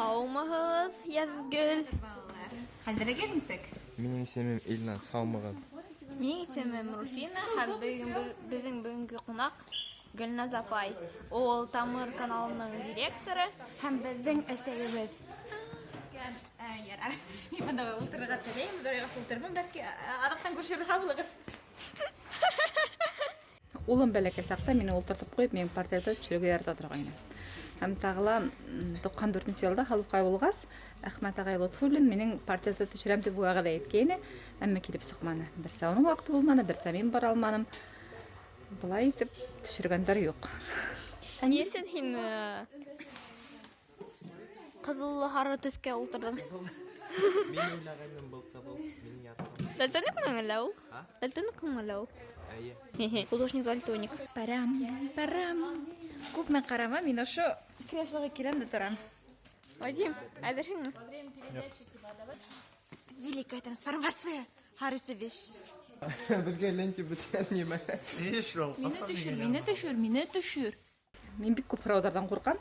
Һаумыһығыҙ, Яҙгөл! Хәлдәрегеҙ нисек? Минең исемем Илназ, һаумығыҙ! Минең исемем Руфина һәм беҙҙең бөгөнгө ҡунаҡ Гөлназ апай. Ул Тамыр каналының директоры һәм беҙҙең әсәйебеҙ. Ярар. Мин бында ултырырға теләйем, бер айғас ултырырмын, бәлки аҙаҡтан күрешербеҙ, һау булығыҙ. Улым бәләкәй саҡта мине ултыртып ҡуйып, минең портретты төшөрөргә ярата торғайны. Һәм тағы ла 94 йылда Һылыуҡай булғас, Әхмәт ағай Лотфуллин минең портретты төшөрәм тип вәғәҙә иткәйне, әммә килеп сыҡманы. Берсә уның ваҡыты булманы, берсә мин бара алманым. Былай итеп төшөргәндәр юҡ. Ә ни өсөн һин ҡыҙыллы һары төҫкә ултырҙың? Мин уйлағайным, был ҡыҙыл, минең яратҡан. Дальтоникмы әллә ул? А? Дальтоникмы әллә ул? Эйе. Художник дальтоник. Парам, парам. Күпме ҡарама, мин ошо креслоға киләм дә торам. Вадим, әҙерһеңме? Великая трансформация. Һарысы биш. Беҙгә ленте бөткән нимә? Мине төшөр, мине төшөр, мине төшөр. Мин бик күп һорауҙарҙан ҡурҡам.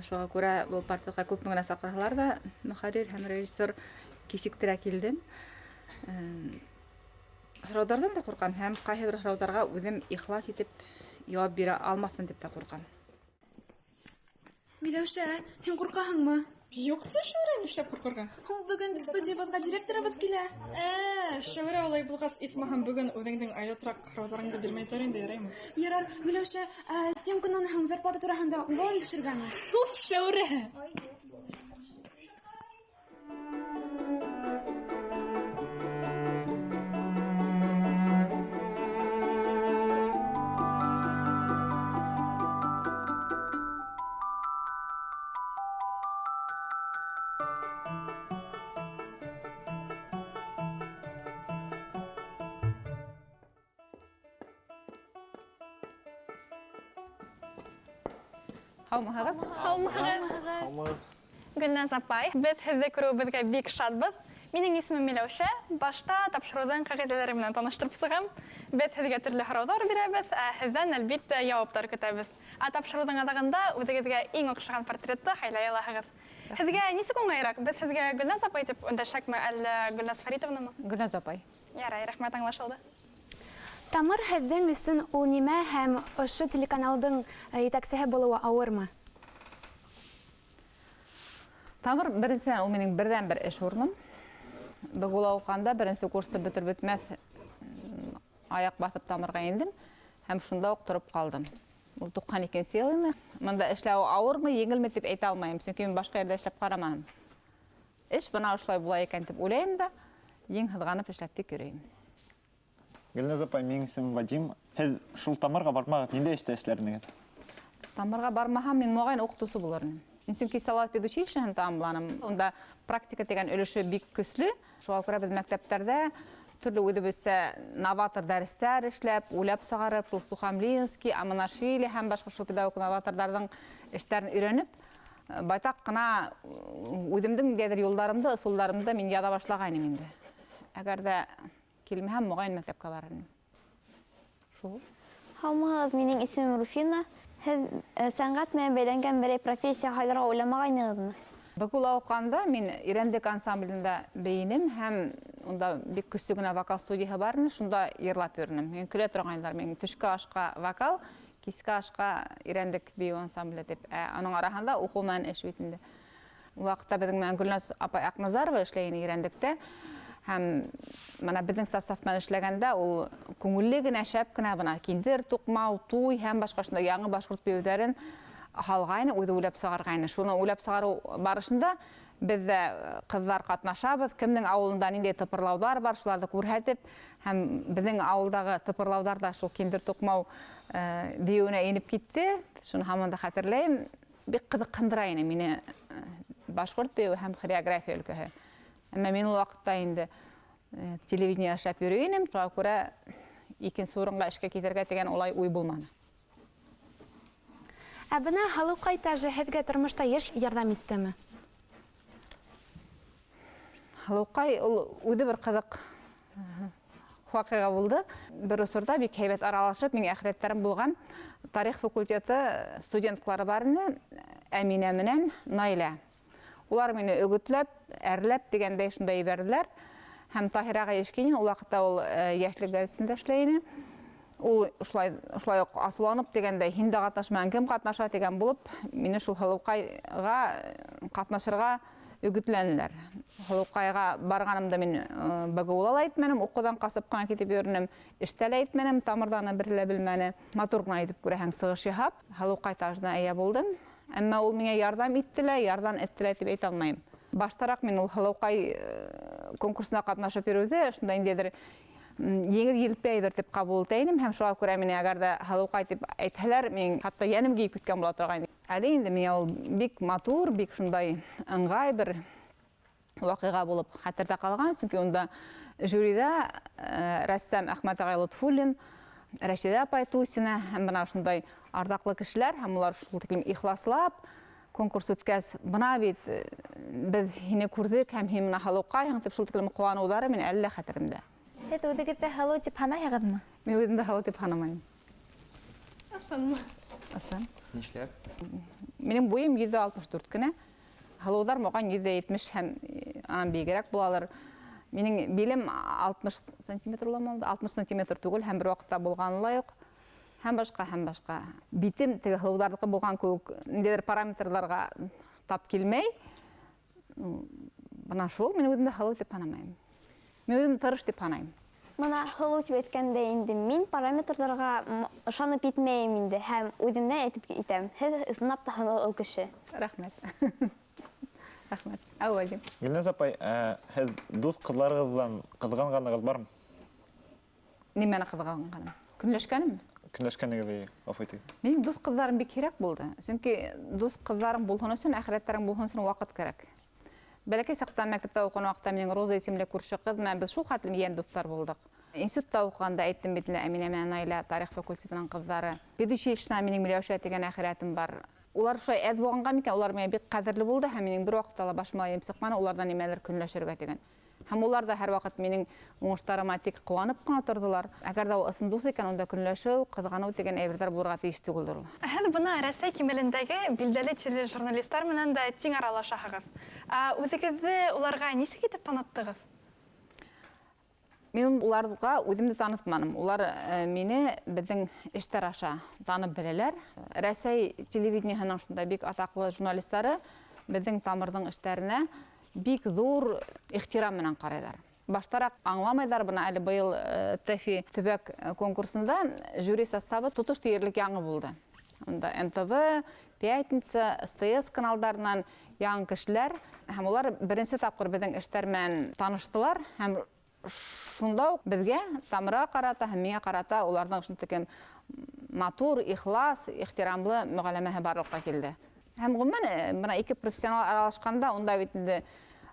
Шуға күрә был портретҡа күпме генә саҡырһалар ҙа, мөхәррир һәм режиссер кисектерә килдем. Һорауҙарҙан да ҡурҡам һәм ҡайһы бер һорауҙарға үҙем ихлас итеп яуап бирә алмаҫмын тип тә ҡурҡам. Миләүшә, һин ҡурҡаһыңмы? Юҡсы, Шәүрә, нишләп ҡурҡырға? Һуң бөгөн студиябыҙға директорыбыҙ килә. Шәүрә, улай булғас, исмаһам бөгөн үҙеңдең оятрак һорауҙарыңды бирмәй тор инде, яраймы? Ярар, Миләүшә, съемканан һуң зарплата тураһында уйлауын төшөргәнме? Уф, Шәүрә! Һаумыһығыҙ? Һаумыһығыҙ. Гөлназ апай, беҙ һеҙҙе күреүебеҙгә бик шатбыҙ. Минең исемем Миләүшә. Башта тапшырыуҙың ҡағиҙәләре менән таныштырып сығам. Беҙ һеҙгә төрлө һорауҙар бирәбеҙ, ә һеҙҙән, әлбиттә, яуаптар көтәбеҙ. Ә тапшырыуҙың аҙағында үҙегеҙгә иң оҡшаған портретты һайлай алаһығыҙ. Һеҙгә нисек уңайыраҡ? Беҙ һеҙгә Гөлназ апай тип өндәшәкме, әллә Гөлназ Фәритовнамы? Гөлназ апай. Ярай, рәхмәт, аңлашылды. Тамыр һеҙҙең өсөн ул нимә һәм ошо телеканалдың етәксеһе булыуы ауырмы? Тамыр, беренсенән, ул минең берҙән-бер эш урыным. Бөгүлә уҡығанда беренсе курсты бөтөр бөтмәҫ аяҡ баҫып Тамырға индем һәм шунда уҡ тороп ҡалдым. Ул туҡһан икенсе йыл ине. Бында эшләү ауырмы, еңелме тип әйтә алмайым, сөнки мин башҡа ерҙә эшләп ҡараманым. Эш бына ошолай була икән тип уйлайым да, ең һыҙғанып эшләп тик йөрөйөм. Гөлназ апай, минең исемем Вадим. Һеҙ шул Тамырға бармағыҙ, ниндәй эштә эшләр инегеҙ? Тамырға бармаһам, мин моғайын уҡытыусы булыр инем. Мин сөнки Салауат педучилищеһын тамамланым. Унда практика тигән өлөшө бик көслө. Шуға күрә беҙ мәктәптәрҙә төрлө үҙебеҙсә новатор дәрестәр эшләп, уйлап сығарып, шул Сухомлинский, Амонашвили һәм башҡа шул педагог новаторҙарҙың эштәрен өйрәнеп, байтаҡ ҡына үҙемдең ниндәйҙер юлдарымды, ысулдарымды мин яҙа башлағайным инде. Әгәр ҙә килмәһәм, моғайын мәктәпкә барыр инем. Шул. Һаумыһығыҙ, минең исемем Руфина. Һеҙ сәнғәт менән бәйләнгән берәй профессия һайларға уйламағайнығыҙмы? Бөгүлә уҡығанда мин Ирәндек ансамблендә бейенем һәм унда бик көслө генә вокал студияһы бар ине, шунда йырлап йөрөнөм. Мин көлә торғайнылар, мин төшкө ашҡа вокал, киске ашҡа Ирәндек бейеү ансамбле тип. Ә уның араһында уҡыу менән эш бит инде. Ул ваҡытта беҙҙең менән Гөлназ апай Аҡназарова эшләй ине Ирәндектә. Һәм бына беҙҙең состав менән эшләгәндә ул күңелле генә, шәп кенә бына киндер туҡмау, туй һәм башҡа шундай яңы башҡорт бейеүҙәрен һалғайны, үҙе уйлап сығарғайны. Шуны уйлап сығарыу барышында беҙ ҙә ҡыҙҙар ҡатнашабыҙ, кемдең ауылында ниндәй тыпырлауҙар бар, шуларҙы күрһәтеп, һәм беҙҙең ауылдағы тыпырлауҙар ҙа шул киндер туҡмау бейеүенә инеп китте. Шуны һаман да хәтерләйем. Бик ҡыҙыҡһындыра ине мине башҡорт бейеүе һәм хореография өлкәһе. Әммә мин ул ваҡытта инде телевидение эшләп йөрөй инем, шуға күрә икенсе урынға эшкә китергә тигән улай уй булманы. Ә бына Һылыуҡай тажы һеҙгә тормошта йыш ярҙам иттеме? Һылыуҡай ул үҙе бер ҡыҙыҡ ваҡиға булды. Бер осорҙа бик һәйбәт аралашып, минең әхирәттәрем булған тарих факультеты студенткалары бар ине, Әминә менән Наилә. Улар мине өгөтләп, әрләп тигәндәй шунда ебәрҙеләр. Һәм Таһир ағай Ишкинин ул ваҡытта ул Йәшлек гәзитендә эшләй ине. Ул шулай уҡ асыуланып тигәндәй, һин дә ҡатнашмаһаң, кем ҡатнаша тигән булып, мине шул һылыуҡайға ҡатнашырға өгөтләнеләр. Һылыуҡайға барғанымда мин БГУ-ла ла әйтмәнем, уҡыуҙан ҡасып ҡына китеп йөрөнөм, эштә лә әйтмәнем, тамырҙаны бер лә белмәне. Матур ғына итеп күрәһең сығыш яһап, һылыуҡай тажына эйә булдым. Әммә ул миңә ярҙам итте лә, ярҙам итте лә тип әйтә алмайым. Баштараҡ мин ул һылыуҡай конкурсына ҡатнашып йөрөүҙе шунда ниндәйҙер еңел елпе әйбер тип ҡабул итә инем, һәм шуға күрә мине әгәр ҙә һылыуҡай тип әйтһәләр, мин хатта йәнем кейеп киткән була торғайны. Әле инде миңә ул бик матур, бик шундай ыңғай бер ваҡиға булып хәтерҙә ҡалған, сөнки унда жюриҙа рәссам Әхмәт ағай Лотфуллин, Рәшиҙә апай Тусина һәм бына шундай арҙаҡлы кешеләр, һәм улар шул тиклем ихласлап конкурс үткәс, бына бит беҙ һине күрҙек һәм һин бына һылыуҡайһың тип шул тиклем ҡыуаныуҙары мин әле лә хәтеремдә. Һеҙ үҙегеҙҙе һылыу тип һанайһығыҙмы? Мин үҙемде һылыу тип һанамайым. Ысынмы? Ысын. Нишләп? Минең буйым 164 кенә. Һылыуҙар моған 170 һәм анан бейегерәк булалыр. Минең билем 60 сантиметр буламы? 60 сантиметр түгел, һәм бер ваҡытта булғаны ла юҡ. Һәм башҡа, һәм башҡа. Битем теге һылыуҙарҙыҡы булған кеүек ниндәйҙер параметрларға тап килмәй. Бына шул, мин үҙемде һылыу тип һанамайым. Мин үҙемде тырыш тип һанайым. Бына һылыу тип әйткәндә инде мин параметрларға ышанып етмәйем инде һәм үҙемдән әйтеп китәм. Һеҙ ысынлап та һылыу кеше. Рәхмәт. Рәхмәт. Ау, Вадим. Гөлназ апай, һеҙ дуҫ ҡыҙларығыҙҙан ҡыҙғанғанығыҙ бармы? Нимәне ҡыҙғанғаным? Көнләшкәнемме? Көнләшкәнегеҙ, эйе, ғәфү итегеҙ. Минең дуҫ ҡыҙҙарым бик һирәк булды. Сөнки дуҫ ҡыҙҙарым булһын өсөн, әхирәттәрем булһын өсөн ваҡыт кәрәк. Бәләкәй саҡта мәктәптә уҡыған ваҡытта минең Роза исемле күрше ҡыҙ менән беҙ шул хәтлем йән дуҫтар булдыҡ. Институтта уҡығанда әйттем бит инде, Әминә менән Наилә тарих факультетының ҡыҙҙары. Педучилищеда минең Миләүшә тигән әхирәтем бар. Улар шулай әҙ булғанға микән, улар миңә бик ҡәҙерле булды һәм минең бер ваҡытта ла башыма инеп сыҡманы, уларҙан нимәлер көнләшергә тигән. Һәм улар ҙа һәр ваҡыт минең уңыштарыма тик ҡыуанып ҡына торҙолар. Әгәр ҙә ул ысын дуҫ икән, унда көнләшеү, ҡыҙғаныу тигән әйберҙәр булырға тейеш түгелдер ул. Ә һеҙ бына Рәсәй кимәлендәге билдәле тележурналисттар менән дә тиң аралашаһығыҙ. Ә үҙегеҙҙе уларға нисек итеп таныттығыҙ? Мин уларға үҙемде танытманым. Улар мине беҙҙең эштәр аша танып беләләр. Рәсәй телевидениеһының шундай бик атаҡлы журналистары беҙҙең тамырҙың эштәренә бик ҙур ихтирам менән ҡарайҙар. Баштараҡ аңламайҙар, бына әле быйыл ТЭФИ төбәк конкурсында жюри составы тотош тиерлек яңы булды. Унда НТВ, Пятница, СТС каналдарынан яңы кешеләр һәм улар беренсе тапҡыр беҙҙең эштәр менән таныштылар һәм шунда уҡ беҙгә тамырға ҡарата һәм миңә ҡарата уларҙың шундай тиклем матур, ихлас, ихтирамлы мөғәләмәһе барлыҡҡа килде. Һәм ғөмүмән, бына ике профессионал аралашҡанда унда бит инде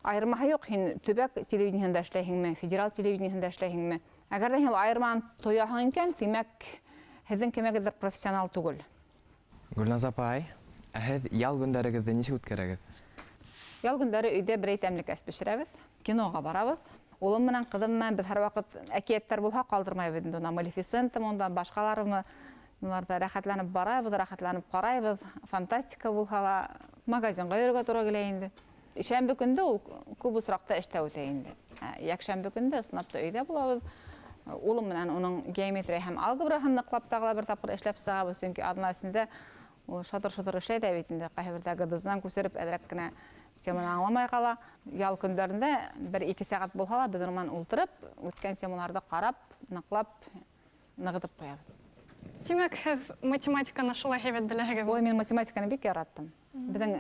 айырмаһы юҡ, һин төбәк телевидениеһында эшләйһеңме, федераль телевидениеһында эшләйһеңме. Әгәр ҙә һин ул айырманы тояһың икән, тимәк, һеҙҙең кемегеҙҙер профессионал түгел. Гөлназ апай, ә һеҙ ял көндәрегеҙҙе нисек үткәрәгеҙ? Ял көндәре өйҙә берәй тәмлекәс бешерәбеҙ, киноға барабыҙ. Улым менән ҡыҙым менән беҙ һәр ваҡыт әкиәттәр булһа ҡалдырмайбыҙ инде, уна Малефисентам, унда башҡаларымы, уларҙа рәхәтләнеп барабыҙ, рәхәтләнеп ҡарайбыҙ. Фантастика булһа ла магазинға йөрөргә тура килә инде. Шәмбе көндө ул күп осраҡта эштә үтә инде. Йәкшәмбе көндө ысынлап та өйҙә булабыҙ. Улым менән уның геометрия һәм алгебраһын ныҡлап тағы ла бер тапҡыр эшләп сығабыҙ, сөнки аҙна эсендә ул шатыр-шотор эшләй ҙә бит инде, ҡайһы берҙә ГДЗ-нан күсереп әҙерәк кенә теманы аңламай ҡала. Ял көндәрендә бер-ике сәғәт булһа ла беҙ уның менән ултырып, үткән темаларҙы ҡарап, ныҡлап нығытып ҡуябыҙ. Тимәк, һеҙ математиканы шулай һәйбәт беләһегеҙ? Ой, мин математиканы бик яраттым. Беҙҙең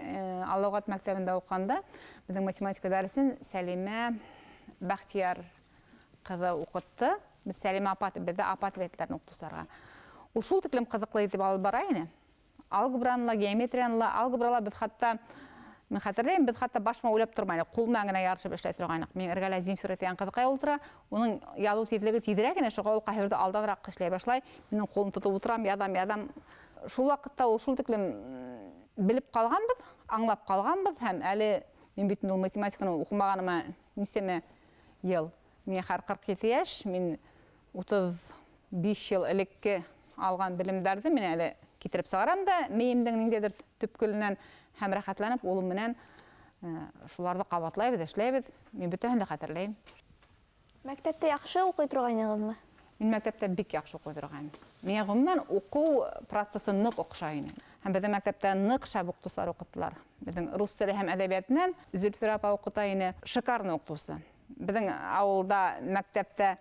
Аллауғат мәктәбендә уҡығанда беҙҙең математика дәресен Сәлимә Бәхтияр ҡыҙы уҡытты. Беҙ Сәлимә апа тип, беҙҙе апа тип әйтәләр уҡытыусыларға. Ул шул тиклем ҡыҙыҡлы итеп алып бара ине. Алгебраны ла, геометрияны ла, алгебрала беҙ хатта, мин хәтерләйем, беҙ хатта башма уйлап тормайныҡ, ҡул менән генә ярышып эшләй торғайныҡ. Минең эргәлә Земфира тигән ҡыҙыҡай ултыра, уның яҙыу тиҙлеге тиҙерәк ине, шуға ул ҡайһы берҙе алданыраҡ эшләй башлай. Минең ҡулым тотоп ултырам, яҙам, яҙам. Шул ваҡытта ул шул тиклем белеп ҡалғанбыҙ, аңлап ҡалғанбыҙ һәм әле мин бит ул математиканы уҡымағаныма нисәмә йыл. Миңә хәҙер 47 йәш, мин 35 йыл элекке алған белемдәрҙе мин әле китереп сығарам да, мейемдең ниндәйҙер төпкөлөнән һәм рәхәтләнеп улым менән шуларҙы ҡабатлайбыҙ, эшләйбеҙ. Мин бөтәһен дә хәтерләйем. Мәктәптә яҡшы уҡый торғайнығыҙмы? Мин мәктәптә бик яҡшы уҡый торғайным. Миңә ғөмүмән уҡыу процессы ныҡ оҡшай ине. Һәм беҙҙең мәктәптә ныҡ шәп уҡытыусылар уҡыттылар. Беҙҙең рус теле һәм әҙәбиәтенән Зөлфирә апа уҡыта ине, шикарный уҡытыусы. Беҙҙең ауылда мәктәптә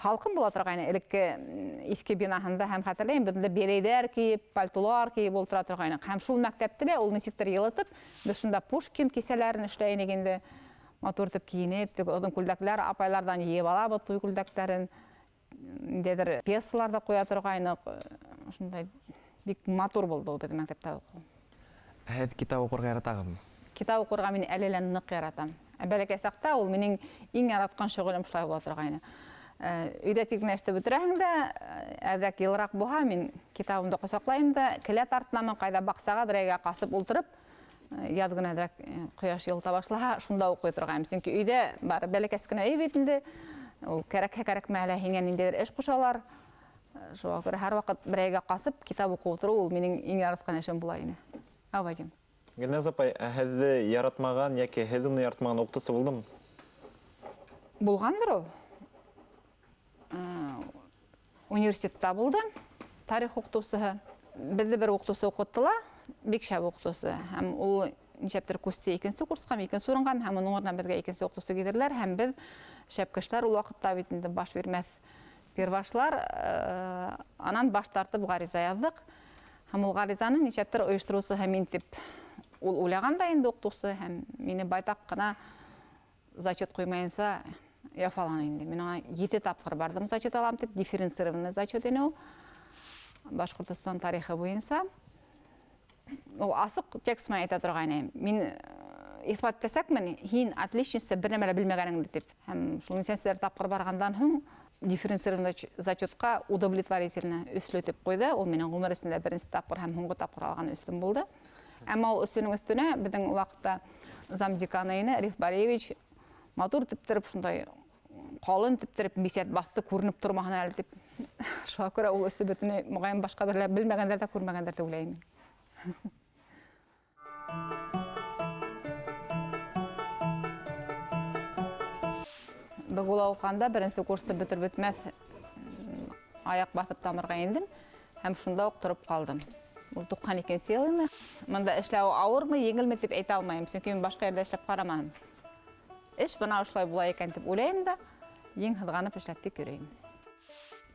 һалҡын була торғайны, элекке иҫке бинаһында, һәм хәтерләйем, беҙ унда берәйҙәр кейеп, пальтолар кейеп ултыра торғайныҡ. Һәм шул мәктәпте лә ул нисектер йылытып, беҙ шунда Пушкин кисәләрен эшләй инек инде. Матур итеп кейенеп, теге оҙон күлдәкләр апайларҙан йыйып алабыҙ туй күлдәктәрен. Ниндәйҙер пьесалар ҙа ҡуя торғайныҡ. Шундай бик матур булды ул беҙҙең мәктәптә уҡыу. Һеҙ китап уҡырға яратағыҙмы? Китап уҡырға мин әле лә ныҡ яратам. Ә бәләкәй саҡта ул минең иң яратҡан шөғөлөм шулай була торғайны. Өйҙә тик генә эште бөтөрәһең дә, әҙерәк йылыраҡ булһа, мин китабымды ҡосаҡлайым да, келәт артынамын, ҡайҙа баҡсаға берәйгә ҡасып ултырып, яҙ көнө әҙерәк ҡояш йылыта башлаһа, шунда уҡый торғайным. Сөнки өйҙә бары бәләкәс кенә өй бит инде, ул кәрәкһә кәрәкмәһә лә һиңә ниндәйҙер эш ҡушалар. Шуға күрә һәр ваҡыт берәйгә ҡасып китап уҡып ултырыу ул минең иң яратҡан эшем була ине. Ау, Вадим. Гөлназ апай, ә һеҙҙе яратмаған йәки һеҙ уны яратмаған уҡытыусы булдымы? Булғандыр ул. Университетта булды, тарих уҡытыусыһы. Беҙҙе бер уҡытыусы уҡытты ла, бик шәп уҡытыусы. Һәм ул нисәптер күсте икенсе курсҡа, икенсе урынға, һәм уның урынына беҙгә икенсе уҡытыусы килделәр, һәм беҙ шәп кешеләр ул ваҡытта бит инде баш бирмәҫ первашлар, анан баш тартып ғариза яҙҙыҡ. Һәм ул ғаризаны нисәптер ойоштороусыһы мин тип ул уйлаған да инде уҡытыусы, һәм мине байтаҡ ҡына зачет ҡуймайынса яфаланы инде. Мин уға 7 тапҡыр барҙым зачет алам тип, дифференцированный зачет ине ул. Башҡортостан тарихы буйынса. Ул асыҡ текст менән әйтә торғайны. Мин иҫбат итәсәкмен, һин отличница бер нәмә лә белмәгәнеңде тип. Һәм шул нисәнселәр тапҡыр барғандан һуң дифференцированный зачетҡа удовлетворительно өслө тип ҡуйҙы. Ул минең ғүмер эсендә беренсе тапҡыр һәм һуңғы тапҡыр алған өслөм булды. Әммә ул өслөнөң өҫтөнә беҙҙең ул ваҡытта замдеканы ине Риф Бариевич матур типтереп, шундай ҡалын типтереп мисәт баҫты, күренеп тормаһын әле тип. Шуға күрә ул өслө бөтөнләй моғайын башҡа берләр белмәгәндәр ҙә күрмәгәндәр тип уйлайым. Бөгүлә уҡығанда беренсе курсты бөтөр бөтмәҫ аяҡ баҫып тамырға индем һәм шунда уҡ тороп ҡалдым. Ул туҡһан икенсе йыл ине. Бында эшләү ауырмы, еңелме тип әйтә алмайым, сөнки мин башҡа ерҙә эшләп ҡараманым. Эш бына ошолай була икән тип уйлайым да, ең һыҙғанып эшләп тик йөрөйөм.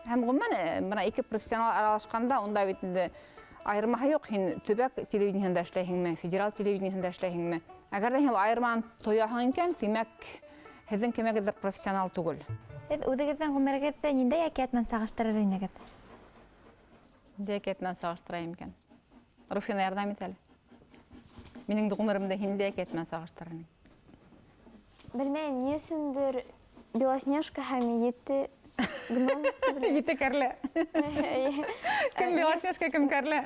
Һәм ғөмүмән, бына ике профессионал аралашҡанда унда бит инде айырмаһы юҡ. Һин төбәк телевидениеһында эшләйһеңме, федераль телевидениеһында эшләйһеңме? Әгәр ҙә һин ул айырманы тояһың икән, тимәк, һеҙҙең кемегеҙҙер профессионал түгел. Һеҙ үҙегеҙҙең ғүмерегеҙҙе ниндәй әкиәт менән сағыштырыр инегеҙ? Ниндәй әкиәт менән сағыштырайым икән? Руфина, ярҙам ит әле. Минең ғүмеремде ниндәй әкиәт менән сағыштырыр инең? Белмәйем, ни өсөндөр Белоснежка һәм ете гном. Ете кәрлә. Кем Белоснежка, кем кәрлә?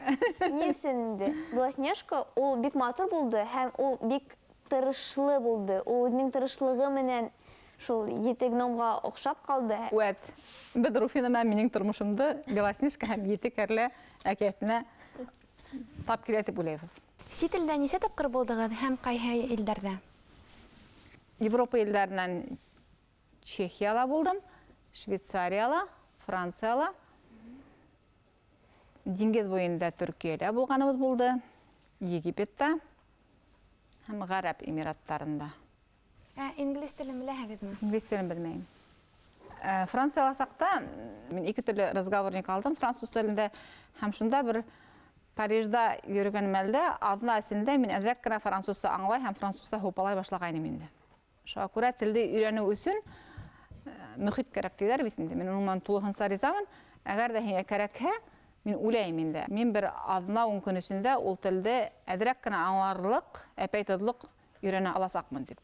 Ни өсөн инде? Белоснежка ул бик матур булды һәм ул бик тырышлы булды. Ул үҙенең тырышлығы менән шул ете гномға оҡшап ҡалды. Үәт, беҙ Руфина менән минең тормошомдо Белоснежка һәм ете кәрлә әкиәтенә тап килә тип уйлайбыҙ. Сит илдә нисә тапҡыр булдығыҙ һәм ҡайһы илдәрҙә? Европа илдәренән Чехияла булдым, Швейцарияла, Францияла, диңгеҙ буйында Төркиәлә булғаныбыҙ булды, Египетта һәм Ғәрәп Эмираттарында. Ә инглиз телен беләһегеҙме? Инглиз телен белмәйем. Францияла саҡта мин ике төрлө разговорник алдым француз телендә, һәм шунда бер Парижда йөрөгән мәлдә аҙна эсендә мин әҙерәк кенә французса аңлай һәм французса һупалай башлағайным инде. Шуға күрә телде өйрәнеү өсөн мөхит кәрәк тиҙәр бит инде. Мин уның менән тулыһынса ризамын. Әгәр ҙә һиңә кәрәкһә, мин уйлайым инде. Мин бер аҙна ун көн эсендә ул телде әҙерәк кенә аңларлыҡ, әпәй тоҙлоҡ өйрәнә аласаҡмын тип.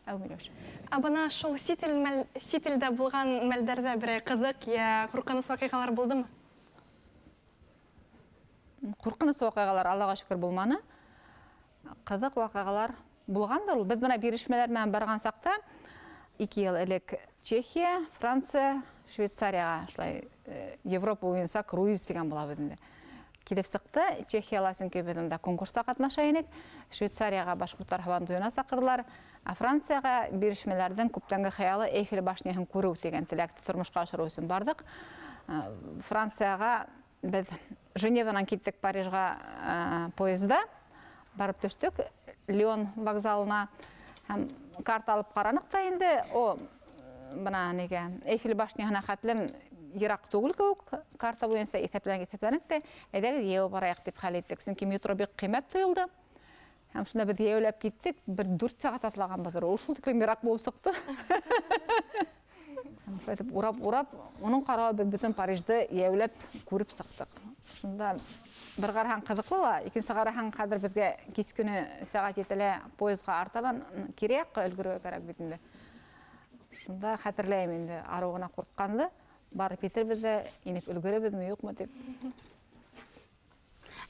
Әү, Миләүшә. Ә бына шул сит илдә булған мәлдәрҙә берәй ҡыҙыҡ йә ҡурҡыныс ваҡиғалар булдымы? Ҡурҡыныс ваҡиғалар Аллаға шөкөр булманы. Ҡыҙыҡ ваҡиғалар булғандыр ул. Беҙ бына бирешмәләр менән барған саҡта 2 йыл элек Чехия, Франция, Швейцарияға шулай Европа буйынса круиз тигән була бит инде. Килеп сыҡты, Чехияла, сөнки беҙ унда конкурста ҡатнаша инек. Швейцарияға башҡорттар һабантуйына саҡырҙылар. Ә Францияға бирешмәләрҙең күптәнге хыялы Эйфель башняһын күреү тигән теләкте тормошҡа ашырыу өсөн барҙыҡ. Францияға беҙ Женеванан киттек Парижға поезда, барып төштөк Лион вокзалына һәм карта алып ҡараныҡ та инде, о, бына нигә Эйфель башняһына хәтлем йыраҡ түгел кеүек, карта буйынса иҫәпләнек тә, әйҙәгеҙ йәйәү барайыҡ тип хәл иттек, сөнки метро бик ҡиммәт тойолдо. Һәм шунда беҙ йәйәүләп киттек, бер 4 сәғәт атлағанбыҙҙыр, ул шул тиклем йыраҡ булып сыҡты. Һәм шулай итеп урап-урап, уның ҡарауы беҙ бөтөн Парижды йәйәүләп күреп сыҡтыҡ. Шунда бер ҡараһаң ҡыҙыҡлы ла, икенсе ҡараһаң хәҙер беҙгә кис көнө сәғәт етелә поездға артабан кире яҡҡа өлгөрөргә кәрәк бит инде. Шунда хәтерләйем инде, арыу ғына ҡурҡҡанды, барып етербеҙ ҙә, инеп өлгөрөрбөҙмө, юҡмы тип.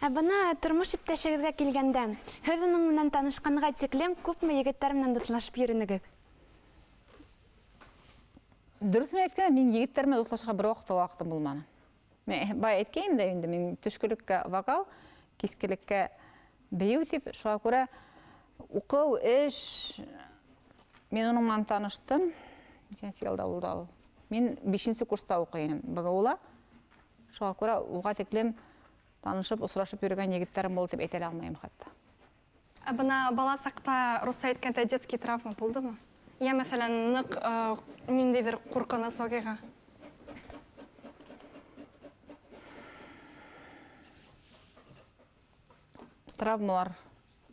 Ә бына тормош иптәшегеҙгә килгәндә, һеҙ уның менән танышҡанға тиклем күпме егеттәр менән дуҫлашып йөрөнөгөҙ? Дөрөҫөн әйткәндә, мин егеттәр менән дуҫлашырға бер ваҡытта ла ваҡытым булманы. Мин бай әйткәйем дә инде, мин төшкөлөккә вокал, кискелеккә бейеү тип, шуға күрә уҡыу, эш, мин уның менән таныштым. Нисәнсе йылда булды ул? Мин 5-нсе курста уҡый инем БГУ-ла. Шуға күрә уға тиклем танышып, осрашып йөрөгән егеттәрем булды тип әйтә лә алмайым хатта. Ә бына бала саҡта русса әйткәндә детский травма булдымы? Йә, мәҫәлән, ныҡ ниндәйҙер ҡурҡыныс ваҡиға? Травмалар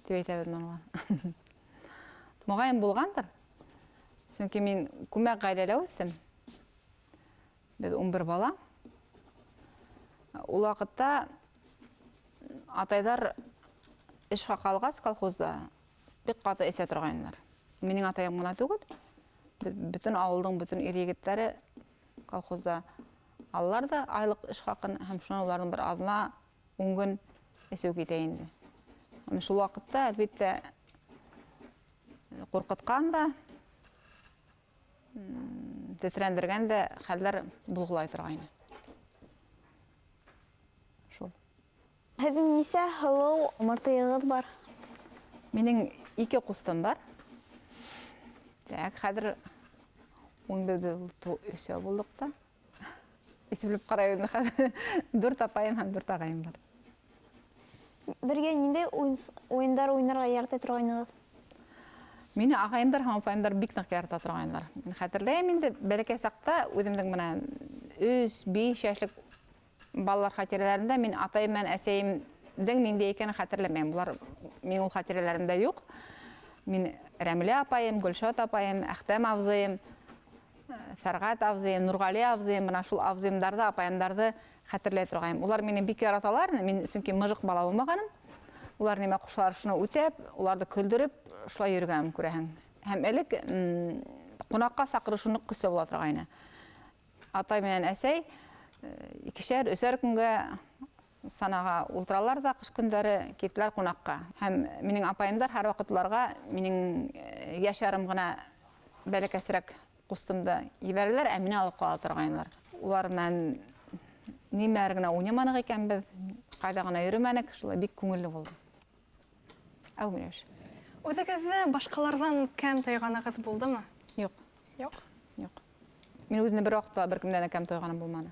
тип әйтәбеҙ уға. Моғайын булғандыр. Сөнки мин күмәк ғаиләлә үҫтем. Беҙ 11 бала. Ул ваҡытта атайҙар эш хаҡы алғас колхозда бик ҡаты эсә торғайнылар. Минең атайым ғына түгел, бөтөн ауылдың бөтөн ир егеттәре колхозда алалар ҙа айлыҡ эш хаҡын, һәм шунан уларҙың бер аҙна 10 көн эсеү китә инде. Һәм шул ваҡытта, әлбиттә, ҡурҡытҡан да, тетрәндергән дә хәлдәр булғылай торғайны. Шул. Һеҙҙең нисә һылыу мартыйығыҙ бар? Минең 2 ҡустым бар. Так, хәҙер ун бер өсәү булдыҡ та. Иҫәпләп ҡарай инде хәҙер. 4 апайым һәм 4 ағайым бар. Бергә ниндәй уйындар уйнарға ярата торғайнығыҙ? Мине ағайымдар һәм апайымдар бик ныҡ ярата торғайнылар. Мин хәтерләйем инде, бәләкәй саҡта үҙемдең бына 3-5 йәшлек балалар хатирәләрендә мин атайым менән әсәйемдең ниндәй икәнен хәтерләмәйем. Булар мин ул хатирәләремдә юҡ. Мин Рәмилә апайым, Гөлшат апайым, Әхтәм абзыйым, Фәрғәт абзыйым, Нурғали абзыйым, бына шул абзыйымдарҙы, апайымдарҙы хәтерләй торғайым. Улар мине бик яраталар, мин сөнки мыжыҡ бала булмағаным. Улар нимә ҡушалар, шуны үтәп, уларҙы көлдөрөп, шулай йөрөгәнем күрәһең. Һәм элек ҡунаҡҡа саҡырыу ныҡ көслө була торғайны. Атай менән әсәй икешәр, өсәр көнгә санаға ултыралар ҙа ҡыш көндәре киттеләр ҡунаҡҡа. Һәм минең апайымдар һәр ваҡыт уларға минең йәш ярым ғына бәләкәсерәк ҡустымды ебәрәләр, ә мине алып ҡала торғайнылар. Улар менән нимәләр генә уйнаманыҡ икән беҙ, ҡайҙа ғына йөрөмәнек, шулай бик күңелле булды. Әү, Миләүшә. Үҙегеҙҙе башҡаларҙан кәм тойғанығыҙ булдымы? Юҡ. Юҡ? Юҡ. Мин үҙемде бер ваҡытта ла бер кемдән дә кәм тойғаным булманы.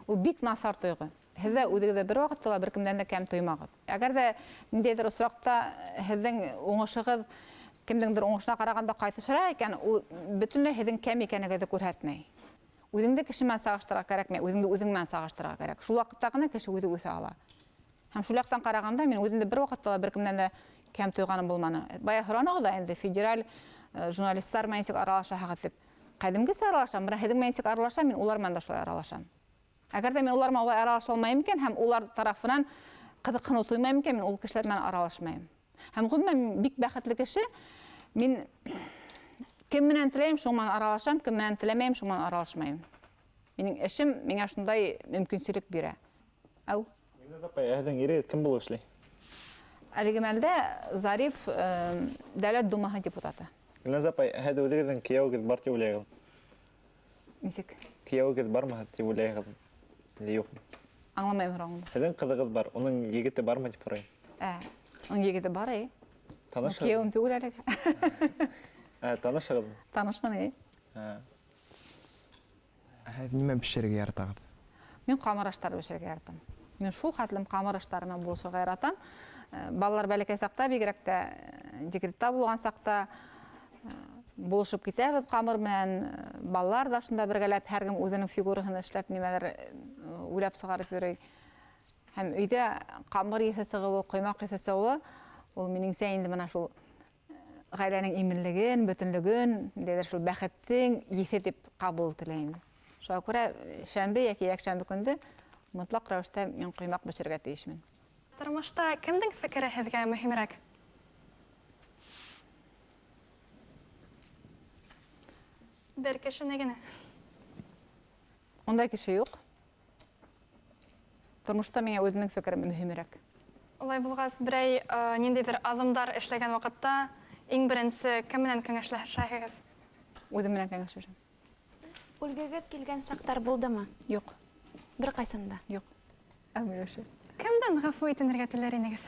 Ул бик насар тойғо. Һеҙ ҙә үҙегеҙҙе бер ваҡытта ла бер кемдән дә кәм тоймағыҙ. Әгәр ҙә ниндәйҙер осраҡта һеҙҙең уңышығыҙ кемдеңдер уңышына ҡарағанда ҡайтышыраҡ икән, ул бөтөнләй һеҙҙең кәм икәнегеҙҙе күрһәтмәй. Үҙеңде кеше менән сағыштырырға кәрәкмәй, үҙеңде үҙең менән сағыштырырға кәрәк. Шул ваҡытта ғына кеше үҙе үҫә ала. Һәм шул яҡтан ҡарағанда мин үҙемде бер ваҡытта ла бер кемдән дә кәм тойғаным булманы. Бая һоранығыҙ ҙа инде федераль журналисттар менән нисек аралашаһығыҙ тип. Ҡәҙимгесә аралашам, бына һеҙҙең менән нисек аралашам, мин улар менән дә шулай аралашам. Әгәр ҙә мин улар менән улай аралаша алмайым икән һәм улар тарафынан ҡыҙыҡһыныу тоймайым икән, мин ул кешеләр менән аралашмайым. Һәм ғөмүмән мин бик бәхетле кеше. Мин кем менән теләйем, шуның менән аралашам, кем менән теләмәйем, шуның менән аралашмайым. Минең эшем миңә шундай мөмкинселек бирә. Әү. Гөлназ апай, ә һеҙҙең ирегеҙ кем булып эшләй? Әлеге мәлдә Зариф Дәүләт Думаһы депутаты. Гөлназ апай, һеҙ үҙегеҙҙең кейәүегеҙ бар тип уйлайһығыҙ? Нисек? Кейәүегеҙ бармы тип уйлайһығыҙ? Әллә юҡмы? Аңламайым һорауыңды. Һеҙҙең ҡыҙығыҙ бар, уның егете бармы тип һорайым. Ә, уның егете бар, әй. Танышһығыҙмы? Кейәүем түгел әлегә. Ә, танышһығыҙмы? Танышмын, әй. Ә. Ә һеҙ нимә бешерергә яратағыҙ? Мин ҡамыр аштары бешерергә яратам. Мин шул хәтлем ҡамыр аштары менән булышырға яратам. Балалар бәләкәй саҡта, бигерәк тә декретта булған саҡта булышып китәбеҙ ҡамыр менән. Балалар ҙа шунда бергәләп һәр кем үҙенең фигураһын эшләп нимәлер уйлап сығарып йөрөй. Һәм өйҙә ҡамыр еҫе сығыуы, ҡоймаҡ еҫе сығыуы, ул минеңсә инде бына шул ғаиләнең именлеген, бөтөнлөгөн, ниндәйҙер шул бәхеттең еҫе тип ҡабул ителә инде. Шуға күрә шәмбе йәки йәкшәмбе көндө мотлаҡ рәүештә мин ҡоймаҡ бешерергә тейешмен. Тормошта кемдең фекере һеҙгә мөһимерәк? Бер кешене генә. Ундай кеше юҡ. Тормошта миңә үҙемдең фекерем мөһимерәк. Улай булғас, берәй ниндәйҙер аҙымдар эшләгән ваҡытта иң беренсе кем менән кәңәшләшәһегеҙ? Үҙем менән кәңәшләшәм. Үлгегеҙ килгән саҡтар булдымы? Юҡ. Бер ҡайсан да? Юҡ. Әмиләшә. Кемдән ғәфү итенергә теләр инегеҙ?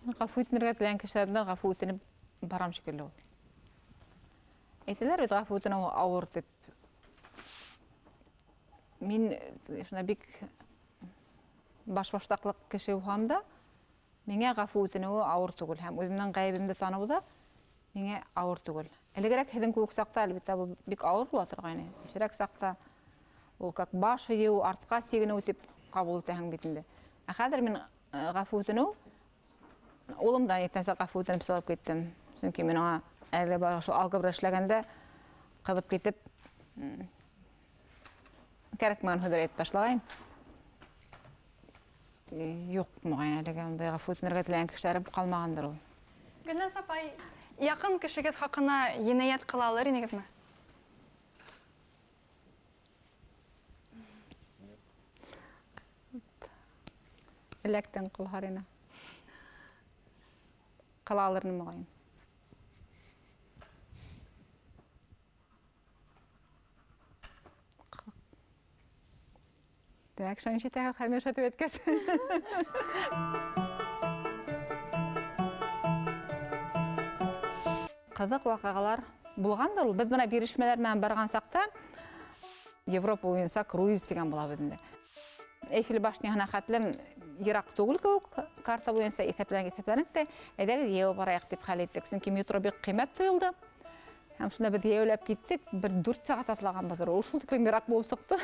Ғәфү итенергә теләгән кешеләрҙән ғәфү үтенеп барам шикелле ул. Әйтәләр бит ғәфү үтенеү ауыр тип. Мин шунда бик башбаштаҡлыҡ кеше булһам да, миңә ғәфү үтенеүе ауыр түгел һәм үҙемдең ғәйебемде таныу ҙа миңә ауыр түгел. Элегерәк һеҙҙең кеүек саҡта, әлбиттә, был бик ауыр була торғайны. Йәшерәк саҡта ул как баш эйеү, артҡа сигенеү тип ҡабул итәһең бит инде. Ә хәҙер мин ғәфү үтенеү, улымдан иртәнсәк ғәфү үтенеп сығып киттем. Сөнки мин уға әле бары шул алгебра эшләгәндә ҡыҙып китеп, кәрәкмәгән һүҙҙәр әйтеп ташлағайым. Юҡ, моғайын, әлегә ундай ғәфү үтенергә теләгән кешеләрем ҡалмағандыр ул. Гөлназ апай, яҡын кешегеҙ хаҡына енәйәт ҡыла алыр инегеҙме? Эләктән ҡылһар ине. Ҡыла алыр инем, моғайын. Тимәк, шуны ишетәһегеҙ, хәмер шатып әйткәс. Ҡыҙыҡ ваҡиғалар булғандыр ул. Беҙ бына бирешмәләр менән барған саҡта Европа буйынса круиз тигән була бит инде. Эйфель башняһына хәтлем йыраҡ түгел кеүек, карта буйынса иҫәпләнек тә, әйҙәгеҙ йәйәү барайыҡ тип хәл иттек. Сөнки метро бик ҡиммәт тойолдо. Һәм шунда беҙ йәйәүләп киттек, бер дүрт сәғәт атлағанбыҙҙыр. Ул шул тиклем йыраҡ булып сыҡты.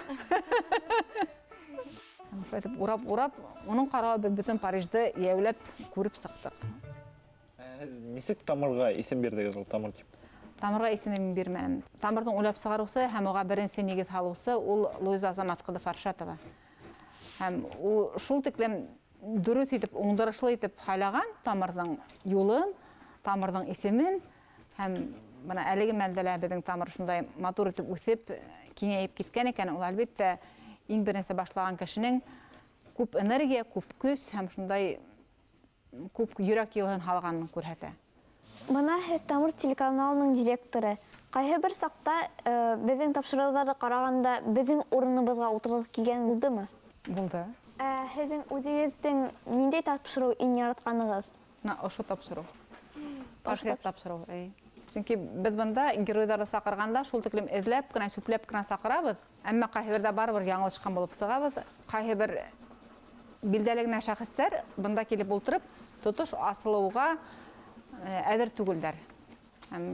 Һәм шулай итеп урап-урап, уның ҡарауы беҙ бөтөн Парижды йәйәүләп күреп сыҡтыҡ. Нисек тамырға исем бирҙегеҙ ул тамыр тип? Тамырға исемне мин бирмәнем. Тамырҙың уйлап сығарыусы һәм уға беренсе нигеҙ һалыусы ул Луиза Азамат ҡыҙы Фаршатова. Һәм ул шул тиклем дөрөҫ итеп, уңдырышлы итеп һайлаған тамырҙың юлын, тамырҙың исемен һәм бына әлеге мәлдә лә беҙҙең тамыр шундай матур итеп үҫеп, киңәйеп киткән икән, ул әлбиттә иң беренсе башлаған кешенең күп энергия, күп көс һәм шундай күп йөрәк йылыһын һалғанын күрһәтә. Бына һеҙ Тамыр телеканалының директоры. Ҡайһы бер саҡта беҙҙең тапшырыуҙарҙы ҡарағанда беҙҙең урыныбыҙға ултырғыҙ килгән булдымы? Булды. Һеҙҙең үҙегеҙҙең ниндәй тапшырыу иң яратҡанығыҙ? Бына ошо тапшырыу. Ошо Портрет тапшырыу, әй. Сөнки беҙ бында геройҙарҙы саҡырғанда шул тиклем эҙләп кенә, сүпләп кенә саҡырабыҙ. Әммә ҡайһы берҙә барыбер яңылышҡан булып сығабыҙ. Ҡайһы бер билдәле генә шәхестәр бында килеп ултырып, тотош асылыуға әҙер түгелдәр. Һәм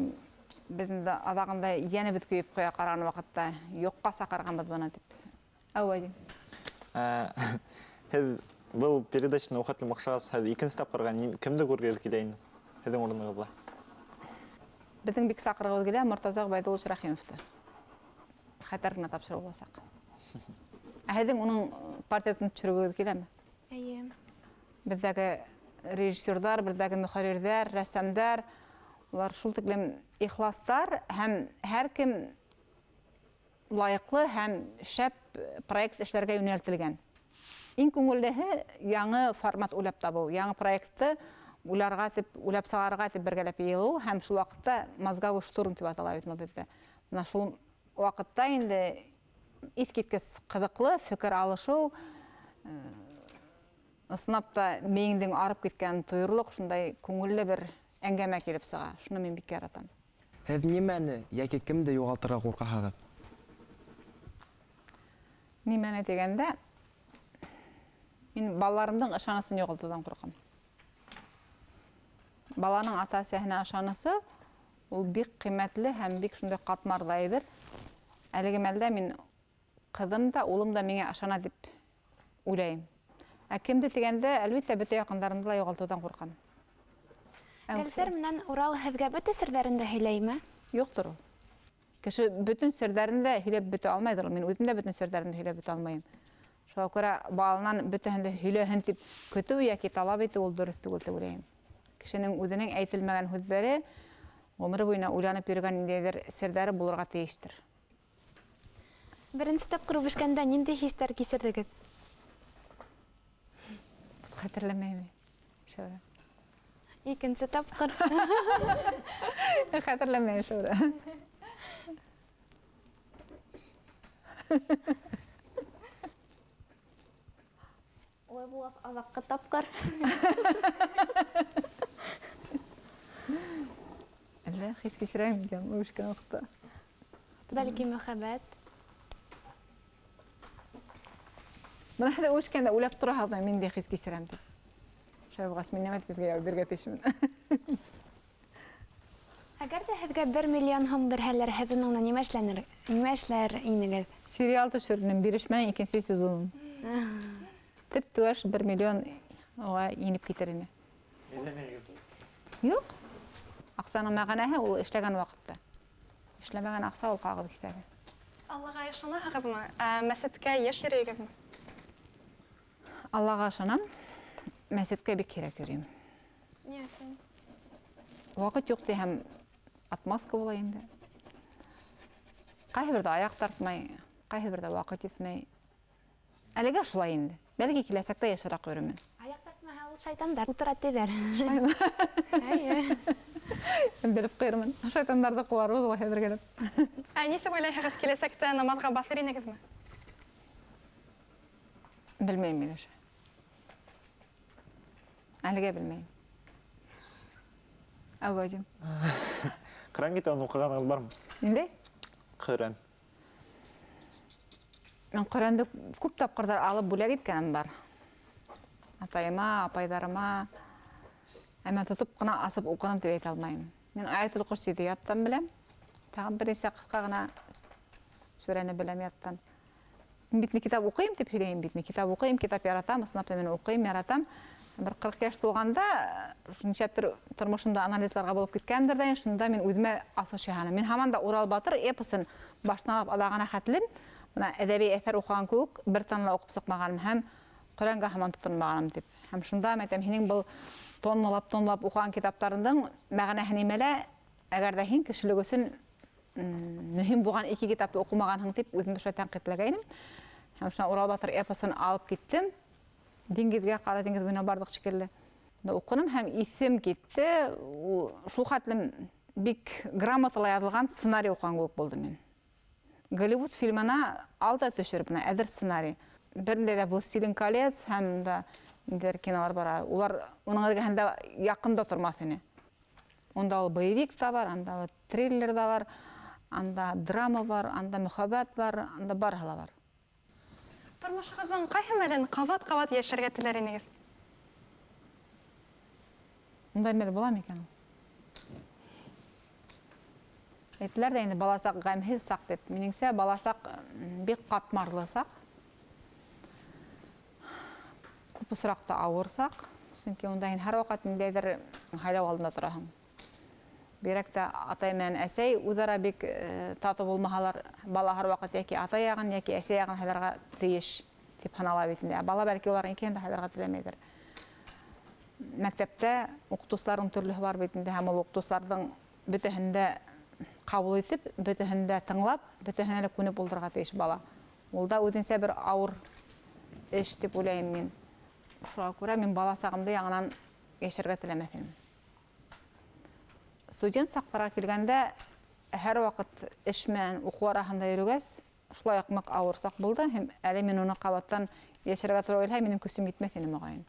беҙ инде аҙағында йәнебеҙ көйөп ҡуя ҡараған ваҡытта юҡҡа саҡырғанбыҙ быны тип. Әүәй. Һеҙ был передачаны уҡытып оҡшағас, һеҙ икенсе тапҡырға кемде күргегеҙ килә инде? Һеҙҙең урынығыҙҙа. Беҙҙең бик саҡырғыбыҙ килә Мортаза Ғөбәйҙуллович Рәхимовты. Хәтәр генә тапшырыу буласаҡ. Ә һеҙҙең уның портретын төшөрөгөгөҙ киләме? Эйе. Беҙҙәге режиссерҙар, беҙҙәге мөхәррирҙәр, рәссамдар, улар шул тиклем ихластар һәм һәр кем лайыҡлы һәм шәп проект эшләргә йүнәлтелгән. Иң күңеллеһе яңы формат уйлап табыу, яңы проектты Уйларға тип, уйлап сығарырға тип бергәләп йыйылыу һәм шул ваҡытта мозговой штурм тип атала бит ул беҙҙә. Бына шул ваҡытта инде иҫ киткес ҡыҙыҡлы фекер алышыу, ысынлап та мейеңдең арып киткәнен тойорлоҡ шундай күңелле бер әңгәмә килеп сыға. Шуны мин бик яратам. Һеҙ нимәне йәки кемде юғалтырға ҡурҡаһығыҙ? Нимәне тигәндә, мин балаларымдың ышанысын юғалтыуҙан ҡурҡам. Баланың ата-әсәһенә ышанысы ул бик ҡиммәтле һәм бик шундай ҡатмарлы әйбер. Әлеге мәлдә мин ҡыҙым да, улым да миңә ышана тип уйлайым. Ә кемде тигәндә, әлбиттә, бөтә яҡындарымды ла юғалтыуҙан ҡурҡам. Гөлсәр менән Урал һеҙгә бөтә серҙәрен дә һөйләйме? Юҡтыр ул. Кеше бөтөн серҙәрен дә һөйләп бөтә алмайҙыр ул. Мин үҙем дә бөтөн серҙәремде һөйләп бөтә алмайым. Шуға күрә баланан бөтәһен дә һөйләһен тип көтөү йәки талап итеү ул дөрөҫ түгел тип уйлайым. Кешенең үҙенең әйтелмәгән һүҙҙәре ғүмере буйына уйланып йөрөгән ниндәйҙер серҙәре булырға тейештер. Беренсе тапҡыр үбешкәндә ниндәй хистәр кисерҙегеҙ? Хәтерләмәйем. Шәүрә. Икенсе тапҡыр. Хәтерләмәйем, Шәүрә. Улай булғас, аҙаҡҡы тапҡыр. Әллә хис кисерәм икән үбешкән ваҡытта? Бәлки мөхәббәт. Бына һеҙ үбешкәндә уйлап тораһығыҙмы, мин ниндәй хис кисерәм тип? Шулай булғас, мин нимә тип һеҙгә яуап бирергә тейешмен? Әгәр ҙә һеҙгә 1 миллион һум бирһәләр, һеҙ уның менән нимә эшләнер, нимә эшләр инегеҙ? Сериал төшөрөрмөн, бирешмәнең икенсе сезонын. Теп-теүәш 1 миллион уға инеп китер ине. Юҡ. Аҡсаның мәғәнәһе ул эшләгән ваҡытта. Эшләмәгән аҡса ул ҡағыҙ киҫәге. Аллаға ышанаһығыҙмы? Мәсеткә йыш йөрөйһөгөҙмө? Аллаға ышанам. Мәсеткә бик һирәк йөрөйөм. Ни өсөн? Ваҡыт юҡ тиһәм, отмазка була инде. Ҡайһы берҙә аяҡ тартмай, ҡайһы берҙә ваҡыт етмәй. Әлегә шулай инде. Бәлки киләсәктә йышыраҡ йөрөрмөн. Аяҡ тартмаһа, ул шайтандар ултыра тиҙәр. Шулаймы? Эйе. Белеп ҡуйырмын. Шайтандарҙы ҡыуарбыҙ улай бергәләп. Ә нисек уйлайһығыҙ, киләсәктә намаҙға баҫыр инегеҙме? Белмәйем мин ошо. Әлегә белмәйем. Ә Вадим? Ҡөрьән китабын уҡығанығыҙ бармы? Ниндәй? Ҡөрьән. Мин Ҡөрьәнде күп тапҡырҙар алып бүләк иткәнем бар. Атайыма, апайҙарыма. Әммә тотоп ҡына асып уҡыным тип әйтә алмайым. Мин Аятул Курсиҙы яттан беләм. Тағын бер нисә ҡыҫҡа ғына сүрәне беләм яттан. Мин бит китап уҡыйым тип һөйләйем бит. Китап уҡыйым, китап яратам, ысынлап та мин уҡыйым, яратам. Бер 40 йәш тулғанда, нисәптер тормошомда анализларға булып киткәндер ҙә, шунда мин үҙемә асыш яһаным. Мин һаман да Урал Батыр эпосын баштан алып аҙағына хәтлем, бына әҙәби әҫәр уҡыған кеүек бер тынла уҡып сыҡмағаным һәм Ҡөрьәнгә һаман тотонмағаным тип. Һәм шунда мин әйтәм, һинең был тонналап-тонналап уҡыған китаптарыңдың мәғәнәһе нимәлә, әгәр ҙә һин кешелек өсөн мөһим булған ике китапты уҡымағанһың тип үҙемде шулай тәнҡитләгәйнем. Һәм шунан Урал Батыр эпосын алып киттем. Диңгеҙгә, Ҡара диңгеҙ буйына барҙыҡ шикелле. Унда уҡыным һәм иҫем китте. Ул шул хәтлем бик грамотала яҙылған сценарий уҡыған кеүек булдым мин. Голливуд фильмына ал да төшөрөп, бына әҙер сценарий. Берендә дә Властелин колец һәм дә ниндәйҙер кинолар бара. Улар уның эргәһендә яҡын да тормаҫ ине. Унда ул боевик та бар, анда ул триллер ҙа бар, анда драма бар, анда мөхәббәт бар, анда барыһы ла бар. Тормошоғоҙҙоң ҡайһы мәлен ҡабат-ҡабат йәшәргә теләр инегеҙ? Ундай мәл була микән ул? Әйтеләр ҙә инде баласаҡ ғәмһеҙ саҡ тип. Минеңсә, баласаҡ бик ҡатмарлы саҡ. Күп осраҡта ауыр саҡ. Сөнки унда һин һәр ваҡыт ниндәйҙер һайлау алдында тораһың. Бигерәк тә атай менән әсәй үҙ-ара бик татыу булмаһалар, бала һәр ваҡыт йәки атай яғын, йәки әсәй яғын һайларға тейеш тип һанала бит инде. Ә бала бәлки уларҙың икеһен дә һайларға теләмәйҙер. Мәктәптә уҡытыусыларҙың төрлөһө бар бит инде, һәм ул уҡытыусыларҙың бөтәһен дә ҡабул итеп, бөтәһен дә тыңлап, бөтәһенә лә күнеп булдырырға тейеш бала. Ул да үҙенсә бер ауыр эш тип уйлайым мин. Шуға күрә мин бала сағымды яңынан йәшәргә теләмәҫ инем. Студент саҡтарға килгәндә, һәр ваҡыт эш менән уҡыу араһында йөрөгәс, шулай уҡ ныҡ ауыр саҡ булды, һәм әле мин уны ҡабаттан йәшәргә тура килһә, минең көсөм етмәҫ ине, моғайын.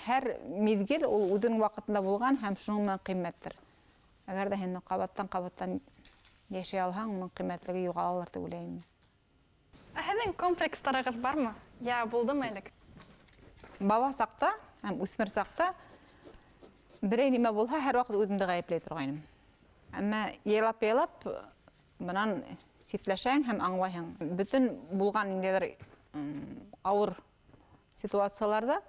Һәр миҙгел ул үҙенең ваҡытында булған һәм шуның менән ҡиммәттер. Әгәр ҙә һин ҡабаттан-ҡабаттан йәшәй алһаң, уның ҡиммәтлеге юғалалыр тип уйлайым мин. Ә һеҙҙең комплекстарығыҙ бармы? Йә булдымы элек? Бала саҡта һәм үҫмер саҡта берәй нимә булһа, һәр ваҡыт үҙемде ғәйепләй торғайным. Әммә яйлап-яйлап бынан ситләшәһең һәм аңлайһың. Бөтөн булған ниндәйҙер ауыр ситуацияларҙа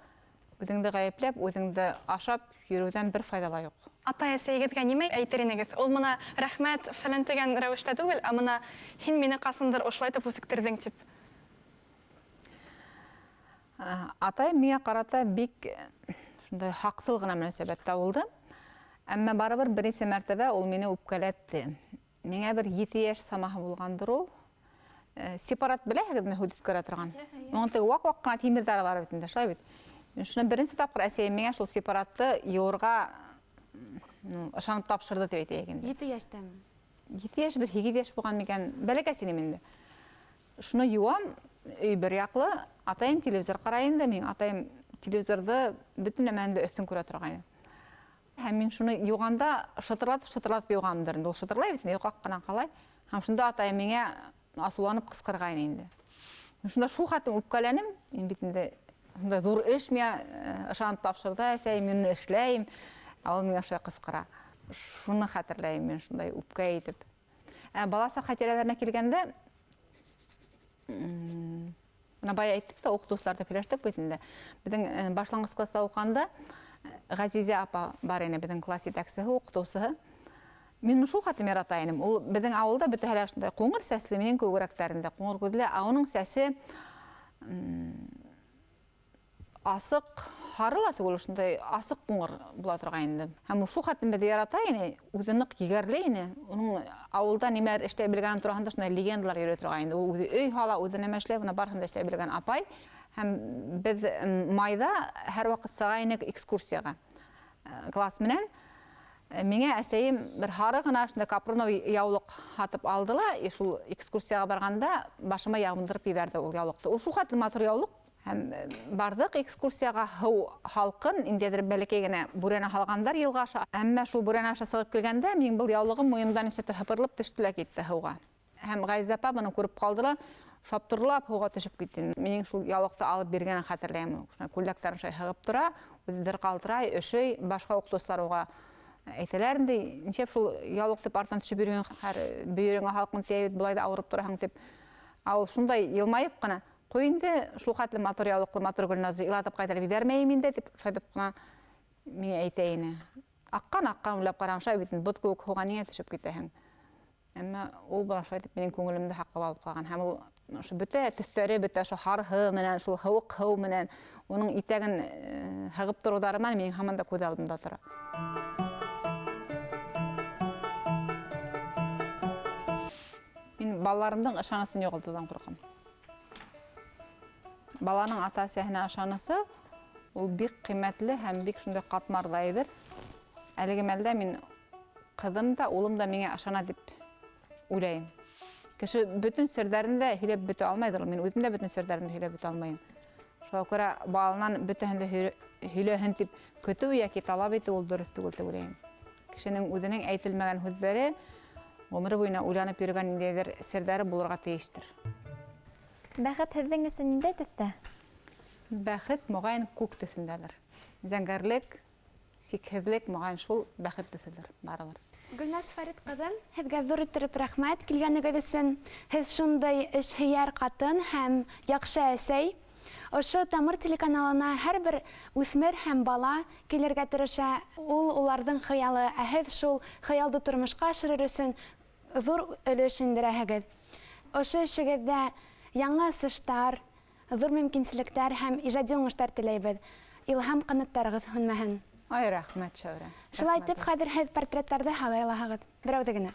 үҙеңде ғәйепләп, үҙеңде ашап йөрөүҙән бер файҙа ла юҡ. Атай-әсәйегеҙгә нимә әйтер инегеҙ? Ул мына рәхмәт фәлән тигән рәүештә түгел, ә мына һин мине ҡасандыр ошолай итеп үсектерҙең тип. Атайым миңә ҡарата бик шундай һаҡсыл ғына мөнәсәбәттә булды. Әммә барыбер бер нисә мәртәбә ул мине үпкәләтте. Миңә бер 7 йәш самаһы булғандыр ул. Сепарат беләһегеҙме, һүҙ үткәрә торған? Уның теге ваҡ-ваҡ ҡына тимерҙәре бар бит инде, шулай бит. Мин шуны беренсе тапҡыр әсәйем миңә шул сепаратты йыуырға, ышанып тапшырҙы тип әйтәйек инде. 7 йәштәме? 7 йәш, бер 8 йәш булған микән? Бәләкәс инем инде. Шуны йыуам, өй бер яҡлы, атайым телевизор ҡарай инде, мин атайым телевизорҙы бөтөн нәмәне дә өҫтөн күрә торғайны. Һәм мин шуны йыуғанда шытырлатып-шытырлатып йыуғанымдыр инде. Ул шытырлай бит инде, йоҡаҡ ҡына ҡалай. Һәм шунда атайым миңә асыуланып ҡысҡырғайны инде. Мин шунда шул хәтлем үпкәләнем, мин бит инде шундай ҙур эш миңә ышанып тапшырҙы, әсәйем, мин уны эшләйем, ә ул миңә шулай ҡысҡыра. Шуны хәтерләйем мин шундай үпкә итеп. Ә бала саҡ хәтирәләренә килгәндә, бына бая әйттек тә, уҡытыусылар тип һөйләштек бит инде. Беҙҙең башланғыс класта уҡығанда Ғәзизә апа бар ине, беҙҙең класс етәксеһе, уҡытыусыһы. Мин уны шул хәтлем ярата инем. Ул беҙҙең ауылда бөтәһе лә шундай ҡуңыр сәсле, минең кеүегерәктәрендә ҡуңыр күҙле, ә уның сәсе асыҡ һары ла түгел, шундай асыҡ ҡуңыр була торған инде. Һәм ул шул хәтлем беҙҙе ярата ине, үҙе ныҡ егәрле ине. Уның ауылда нимәлер эшләй белгән тураһында шундай легендалар йөрөй торған инде. Ул үҙе өй һала, үҙе нәмә эшләй, бына барыһын да эшләй белгән апай. Һәм беҙ майҙа һәр ваҡыт сыға инек экскурсияға. Класс менән. Миңә әсәйем бер һары ғына шундай капроновый яулыҡ һатып алды ла, и шул экскурсияға барғанда башыма ябындырып ебәрҙе ул яулыҡты. Ул шул хәтлем матур яулыҡ. Һәм барҙыҡ экскурсияға, һыу һалҡын, ниндәйҙер бәләкәй генә бүрәнә һалғандар йылға аша. Әммә шул бүрәнә аша сығып килгәндә, минең был яулығым муйындан нисәктер һыпырылып төштө лә китте һыуға. Һәм Ғәзизә апа быны күреп ҡалды ла, шаптырлап һыуға төшөп китте. Минең шул яулыҡты алып биргәнен хәтерләйем. Шунан күлдәктәрен шулай һығып тора, үҙе дер ҡалтырай, өшөй, башҡа уҡытыусылар уға әйтәләр инде, нисәп шул яулыҡ тип арттан төшөп йөрөгән, хәр бөйөрөңә һалҡын тейә бит, былай ҙа ауырып тораһың тип. Ә ул шундай йылмайып ҡына, ҡуй инде, шул хәтле матур яулыҡлы матур Гөлназды илатып ҡайтарып ебәрмәйем инде, тип шулай итеп ҡына миңә әйтә ине. Аҡҡан, аҡҡан уйлап ҡарам, шулай бит инде, боҙ кеүек һыуға ниңә төшөп китәһең? Әммә ул бына шулай итеп минең күңелемде һаҡлап алып ҡалған. Һәм ул ошо бөтә төҫтәре, бөтә ошо һарыһы менән, шул һыуыҡ һыу менән, уның итәген һығып тороуҙары менән минең һаман да күҙ алдымда тора. Мин балаларымдың ышанысын юғалтыуҙан ҡурҡам. Баланың ата-әсәһенә ышанысы ул бик ҡиммәтле һәм бик шундай ҡатмарлы әйбер. Әлеге мәлдә мин ҡыҙым да, улым да миңә ышана тип уйлайым. Кеше бөтөн серҙәрен дә һөйләп бөтә алмайҙыр. Мин үҙем дә бөтөн серҙәремде һөйләп бөтә алмайым. Шуға күрә баланан бөтәһен дә һөйләһен тип көтөү йәки талап итеү ул дөрөҫ түгел тип уйлайым. Кешенең үҙенең әйтелмәгән һүҙҙәре ғүмере буйына уйланып йөрөгән ниндәйҙер серҙәре булырға тейештер. Бәхет һеҙҙең өсөн ниндәй төҫтә? Бәхет моғайын күк төҫөндәлер. Зәңгәрлек, сикһеҙлек моғайын шул бәхет төҫөлөр барыбер. Гөлназ Фәрит ҡыҙы, һеҙгә ҙур иттереп рәхмәт килгәнегеҙ өсөн. Һеҙ шундай эшһөйәр ҡатын һәм яҡшы әсәй. Ошо Тамыр телеканалына һәр бер үҫмер һәм бала килергә тырыша. Ул уларҙың хыялы, ә һеҙ шул хыялды тормошҡа ашырыр өсөн ҙур өлөш индерәһегеҙ. Ошо эшегеҙҙә яңы асыштар, ҙур мөмкинселектәр һәм ижади уңыштар теләйбеҙ. Илһам ҡанаттарығыҙ һүнмәһен. Ай, рәхмәт, Шәүрә. Шулай итеп, хәҙер һеҙ портреттарҙы һалай алаһығыҙ. Берәүҙе генә.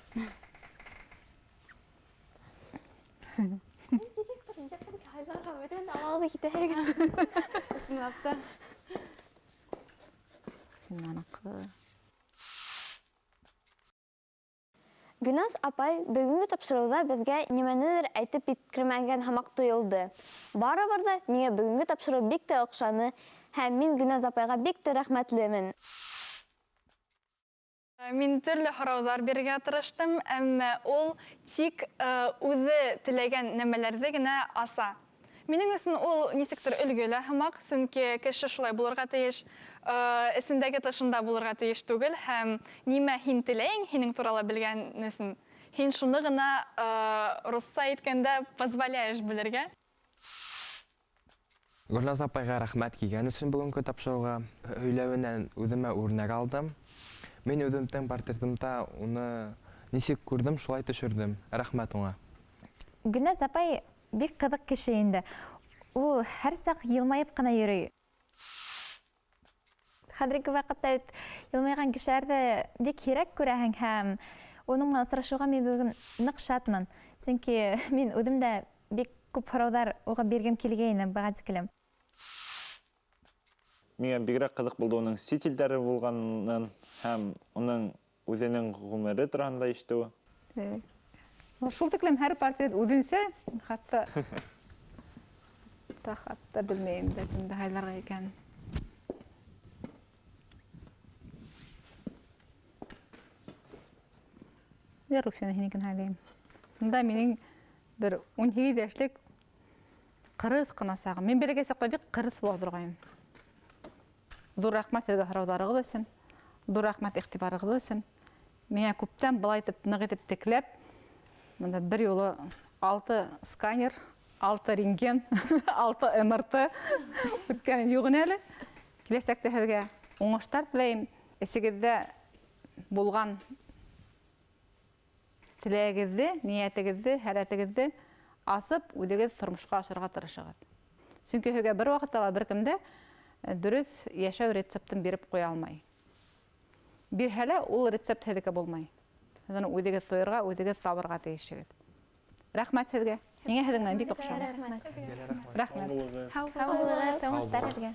Директор, нисек һайларға бөтөн алалды китәһегеҙ. Ысынлап та. Руфинаныҡы. Гөлназ апай бөгөнгө тапшырыуҙа беҙгә нимәнелер әйтеп еткермәгән һымаҡ тойолдо. Барыбер ҙә миңә бөгөнгө тапшырыу бик тә оҡшаны һәм мин Гөлназ апайға бик тә рәхмәтлемен. Мин төрлө һорауҙар бирергә тырыштым, әммә ул тик үҙе теләгән нәмәләрҙе генә аса. Минең өсөн ул нисектер өлгө лә һымаҡ, сөнки кеше шулай булырға тейеш, эсендәге тышында булырға тейеш түгел, һәм нимә һин теләйең, һинең турала белгән өсөн, һин шуны ғына русса әйткәндә позволяешь белергә. Гөлназ апайға рәхмәт килгән өсөн бөгөнгө тапшырыуға. Һөйләүенән үҙемә үрнәк алдым. Мин үҙемдең портретымда уны нисек күрҙем, шулай төшөрҙөм. Рәхмәт уңа. Гөлназ апай бик ҡыҙыҡ кеше инде. Ул һәр саҡ йылмайып ҡына йөрөй. Хәҙерге ваҡытта бит йылмайған кешеләрҙе бик һирәк күрәһең һәм уның менән осрашыуға мин бөгөн ныҡ шатмын. Сөнки мин үҙем дә бик күп һорауҙар уға биргем килгәйне быға тиклем. Миңә бигерәк ҡыҙыҡ булды уның сит илдәре булғанын һәм уның үҙенең ғүмере тураһында ишетеүе. Шул тиклем һәр портрет үҙенсә, хатта хатта белмәйем дә кемде һайларға икән. Мин Руфина һинекен һайлайым. Бында минең бер 18 йәшлек ҡырыҫ ҡына сағым. Мин бәләкәй саҡта бик ҡырыҫ була торғайным. Ҙур рәхмәт һеҙгә һорауҙарығыҙ өсөн, ҙур рәхмәт иғтибарығыҙ өсөн. Миңә күптән былай итеп ныҡ итеп текләп, бында бер юлы 6 сканер, 6 рентген, 6 МРТ үткән юҡ ине әле. Киләсәктә һеҙгә уңыштар теләйем. Эсегеҙҙә булған теләгегеҙҙе, ниәтегеҙҙе, һәләтегеҙҙе асып, үҙегеҙ тормошҡа ашырға тырышығыҙ. Сөнки һеҙгә бер ваҡытта ла бер кем дә дөрөҫ йәшәү рецептын биреп ҡуя алмай. Бирһә лә ул рецепт һеҙҙеке булмай. Һеҙ уны үҙегеҙ тойорға, үҙегеҙ табырға тейешһегеҙ. Рәхмәт һеҙгә. Миңә һеҙҙең менән бик оҡшаны. Рәхмәт. Һау булығыҙ, уңыштар һеҙгә.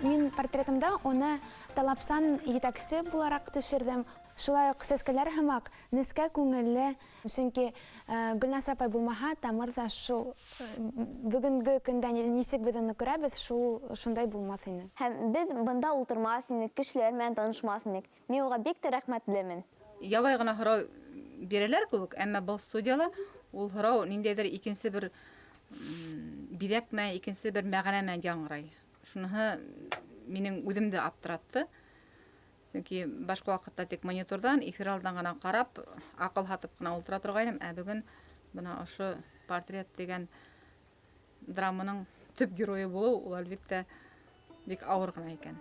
Мин портретымда уны талапсан етәксе булараҡ төшөрҙөм. Шулай уҡ сәскәләр һымаҡ нескә күңелле. Сөнки Гөлназ апай булмаһа, тамыр ҙа шул бөгөнгө көндә нисек беҙ уны күрәбеҙ, шул шундай булмаҫ ине. Һәм беҙ бында ултырмаҫ инек, кешеләр менән танышмаҫ инек. Мин уға бик тә рәхмәтлемен. Ябай ғына һорау бирәләр кеүек, әммә был студияла ул һорау ниндәйҙер икенсе бер биҙәк менән, икенсе бер мәғәнә менән яңғырай. Шуныһы минең үҙемде аптыратты. Сөнки башҡа ваҡытта тик мониторҙан, эфир алдан ғына ҡарап, аҡыл һатып ҡына ултыра торғайным. Ә бөгөн бына ошо портрет тигән драманың төп геройы булыу, ул әлбиттә бик ауыр ғына икән.